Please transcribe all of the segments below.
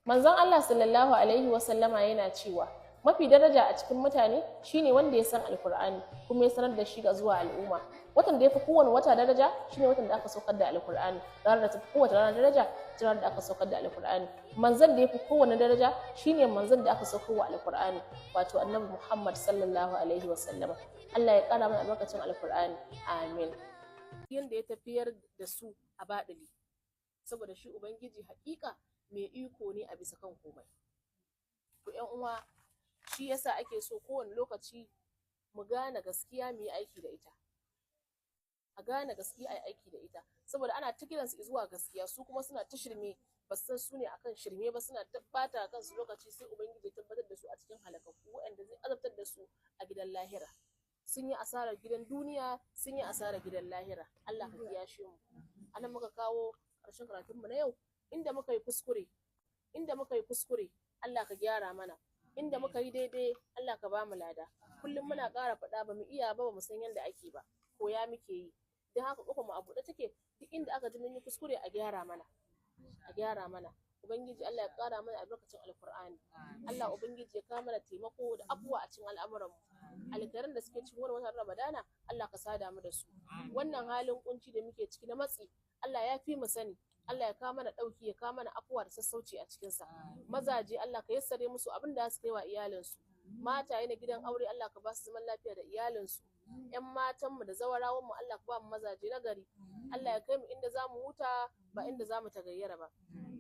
Manzon Allah sallallahu alaihi wasallama yana cewa mafi daraja a cikin mutane shine wanda ya san Alkur'ani kuma ya sanar da shi ga zuwa al'umma. Watan da ya fi kowane wata daraja shine watan da aka saukar da Alkur'ani. Ranar da ta fi kowace rana daraja ita ranar da aka saukar da Alkur'ani. Manzon da ya fi kowane daraja shine manzon da aka saukar wa Alkur'ani, wato Annabi Muhammad sallallahu alaihi wasallama. Allah ya kara mana albarkacin Alkur'ani. Amin. Yanda ya tafiyar da su a baɗili, saboda shi Ubangiji haƙiƙa mai iko ne a bisa kan komai. To ƴan uwa, shi yasa ake so kowane lokaci mu gane gaskiya mu yi aiki da ita. A gane gaskiya a yi aiki da ita, saboda ana ta kiransu zuwa gaskiya, su kuma suna ta shirme, ba su san su ne akan shirme ba, suna ta ɓata kansu lokaci, sai Ubangiji ya tabbatar da su a cikin halakakku waɗanda zai azabtar da su a gidan lahira. Sun yi asarar gidan duniya, sun yi asarar gidan lahira. Allah ka kiyashe mu. Anan muka kawo ƙarshen karatunmu na yau. Inda muka yi kuskure, inda muka yi kuskure, Allah ka gyara mana. Inda muka yi daidai, Allah ka bamu lada. Kullum muna ƙara faɗa, ba mu iya ba, ba mu san yadda ake ba, koya muke yi. Don haka ƙofar mu a buɗe take, duk inda aka ji mun yi kuskure a gyara mana, a gyara mana. Ubangiji Allah ya ƙara mana albarkacin Alkur'ani. Allah Ubangiji ya kawo mana taimako da abubuwa a cikin al'amuran mu. Alkhairan da suke cikin wannan watan Ramadana, Allah ka sada mu da su. Wannan halin kunci da muke ciki na matsi, Allah ya fi mu sani. Allah ya kawo mana ɗauki, ya kawo mana afuwa da sassauci a cikinsa. Mazaje, Allah ka yassare musu abin da su kai wa iyalinsu. Mataye na gidan aure, Allah ka ba su zaman lafiya da iyalinsu. Ƴan matanmu da zawarawanmu, Allah ka ba mu mazaje na gari. Allah ya kai mu inda za mu huta ba inda za mu tagayyara ba.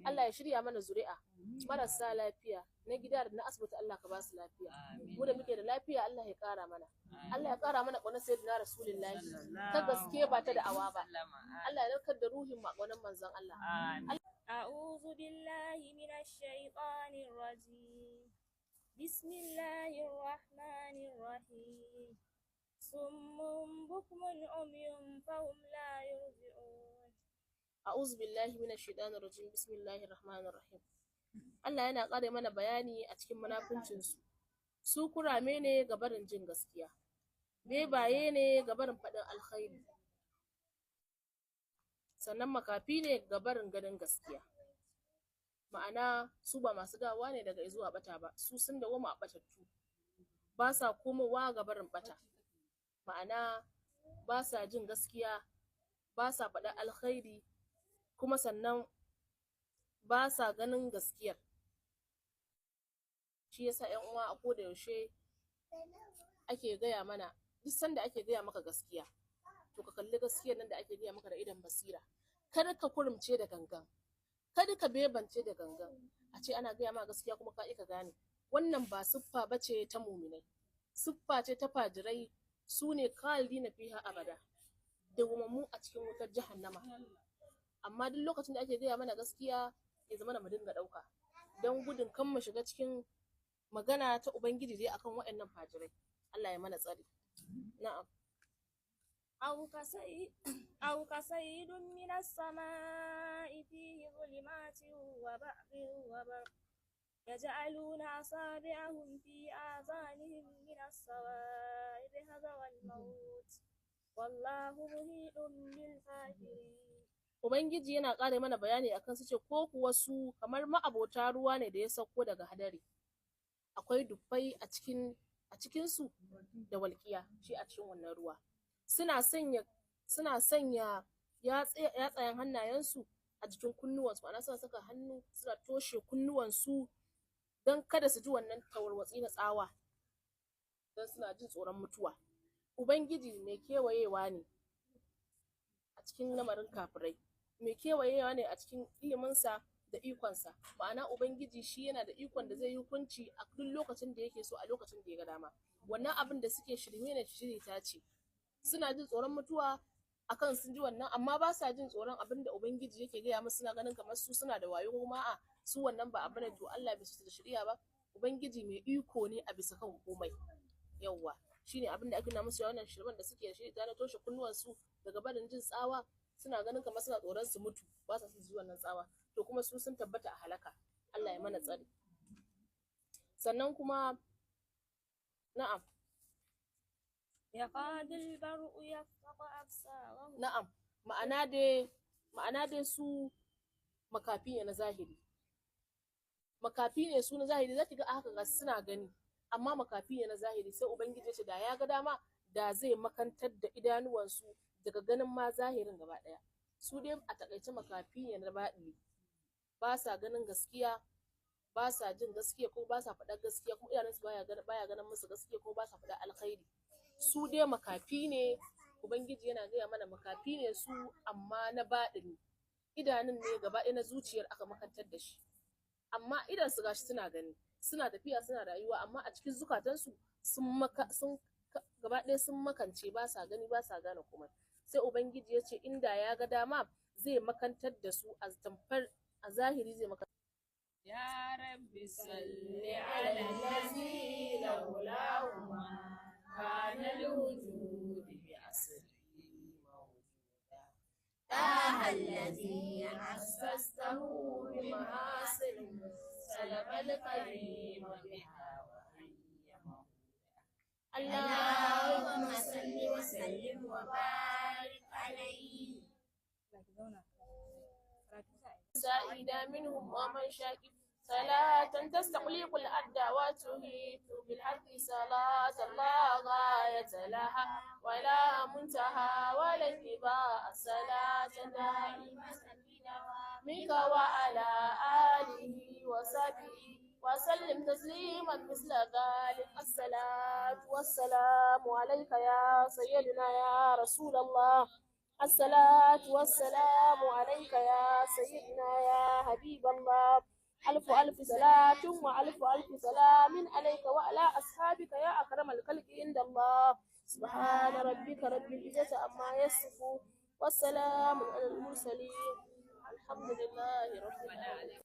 Allah ya shirya mana zuri'a. Marasa lafiya na gida da na asibiti, Allah ka ba su lafiya. Mu da muke da lafiya, Allah ya ƙara mana. Allah ya ƙara mana ƙaunar Sayyidina Rasulullahi ta gaske, ba ta da'awa ba. Allah ya narkar da ruhin mu a ƙaunar manzon Allah. أعوذ بالله من الشيطان الرجيم. بسم الله الرحمن الرحيم. صم بكم عمي فهم لا يرجعون. A'udhu billahi minash shaitanir rajim. Bismillahir rahmanir rahim. Allah yana ƙara mana bayani a cikin munafuncin su. Su kurame ne ga barin jin gaskiya, bebaye ne ga barin faɗin alkhairi, sannan makafi ne ga barin ganin gaskiya. Ma'ana, su ba masu dawowa ne daga zuwa bata ba, su sun dawwama a batattu, ba sa komowa ga barin bata. Ma'ana, ba sa jin gaskiya, ba sa faɗin alkhairi, kuma sannan ba sa ganin gaskiyar. Shi yasa ƴan uwa, a koda yaushe ake gaya mana, duk sanda ake gaya maka gaskiya, to ka kalli gaskiyar nan da ake gaya maka da idon basira. Kar ka kurumce da gangan, kada ka bebance da gangan, a ce ana gaya ma gaskiya kuma ka ƙi ka gane. Wannan ba siffa bace ta muminai, siffa ce ta fajirai, su ne khalidina fiha abada, dawwamammu a cikin wutar jahannama. Amma duk lokacin da ake gaya mana gaskiya, ya zama mu dinga ɗauka don gudun kan mu shiga cikin magana ta Ubangiji dai akan waɗannan fajirai. Allah ya mana tsari. Na'am. أو كصيب من السماء فيه ظلمات وبرق يجعلون أصابعهم في آذانهم من الصواعق حذر الموت والله محيط بالكافرين. Ubangiji yana ƙara mana bayani akan su, ce ko kuwa su kamar ma'abota ruwa ne da ya sauko daga hadari. Akwai dufai a cikin su da walƙiya shi a cikin wannan ruwa. Suna sanya yatsayen hannayensu a jikin kunnuwansu, ma'ana suna saka hannu suna toshe kunnuwansu don kada su ji wannan tarwatsi na tsawa, don suna jin tsoron mutuwa. Ubangiji mai kewayewa ne a cikin lamarin kafirai, mai kewayewa ne a cikin iliminsa da ikonsa. Ma'ana, Ubangiji shi yana da ikon da zai yi hukunci a duk lokacin da yake so, a lokacin da ya ga dama. Wannan abin da suke shirme ne, shiririta ce. Suna jin tsoron mutuwa akan sun ji wannan, amma ba sa jin tsoron abin da Ubangiji yake gaya musu. Suna ganin kamar su suna da wayo, kuma a'a, su wannan ba abu ne. To Allah bai su da shiriya ba. Ubangiji mai iko ne a bisa kan komai. Yawwa, shine abin da ake nuna musu, wannan shirman da suke shiri ta na toshe kunnuwansu daga barin jin tsawa. Suna ganin kamar suna tsoron su mutu, ba sa son su ji wannan tsawa, to kuma su sun tabbata a halaka. Allah ya mana tsari. Sannan kuma, na'am. يكاد البرق يخطف أبصارهم. Na'am, ma'ana dai su makafi ne na zahiri. Makafi ne su na zahiri, zaki ga a haka ga suna gani, amma makafi ne na zahiri. Sai Ubangiji ya ce da ya ga dama da zai makantar da idanuwansu daga ganin ma zahirin gaba ɗaya. Su dai a takaice makafi ne na baɗini, ba sa ganin gaskiya, ba sa jin gaskiya, ko ba sa faɗar gaskiya, kuma idanunsu baya ganin musu gaskiya, ko ba sa faɗar alkhairi. Su dai makafi ne. Ubangiji yana gaya mana makafi ne su, amma na baɗini, idanun ne gaba ɗaya na zuciyar aka makantar da shi, amma idan su gashi suna gani, suna tafiya, suna rayuwa, amma a cikin zukatansu sun maka sun gaba ɗaya sun makance, ba sa gani, ba sa gane komai. Sai Ubangiji ya ce inda ya ga dama zai makantar da su a tamfar a zahiri zai makantar. يا رب صل على الذي لولاه ما كان الوجود بأسره موجودا، طه الذي أسسته بمحاسن سلب الكريم بها وهي موجودا. اللهم صل وسلم وبارك عليه. سائدا منهم ومن شاك، صلاة تستغلق الأرض وتهيت بالحق، صلاة لا غاية لها ولا منتهى ولا انقضاء، صلاة دائمة منك وعلى آله وصحبه وسلم تسليما مثل ذلك. الصلاة والسلام عليك يا سيدنا يا رسول الله، الصلاة والسلام عليك يا سيدنا يا حبيب الله، ألف ألف صلاة وألف ألف سلام عليك وعلى أصحابك يا أكرم الخلق عند الله. سبحان ربك رب العزة عما يصفون، والسلام على المرسلين، الحمد لله رب العالمين.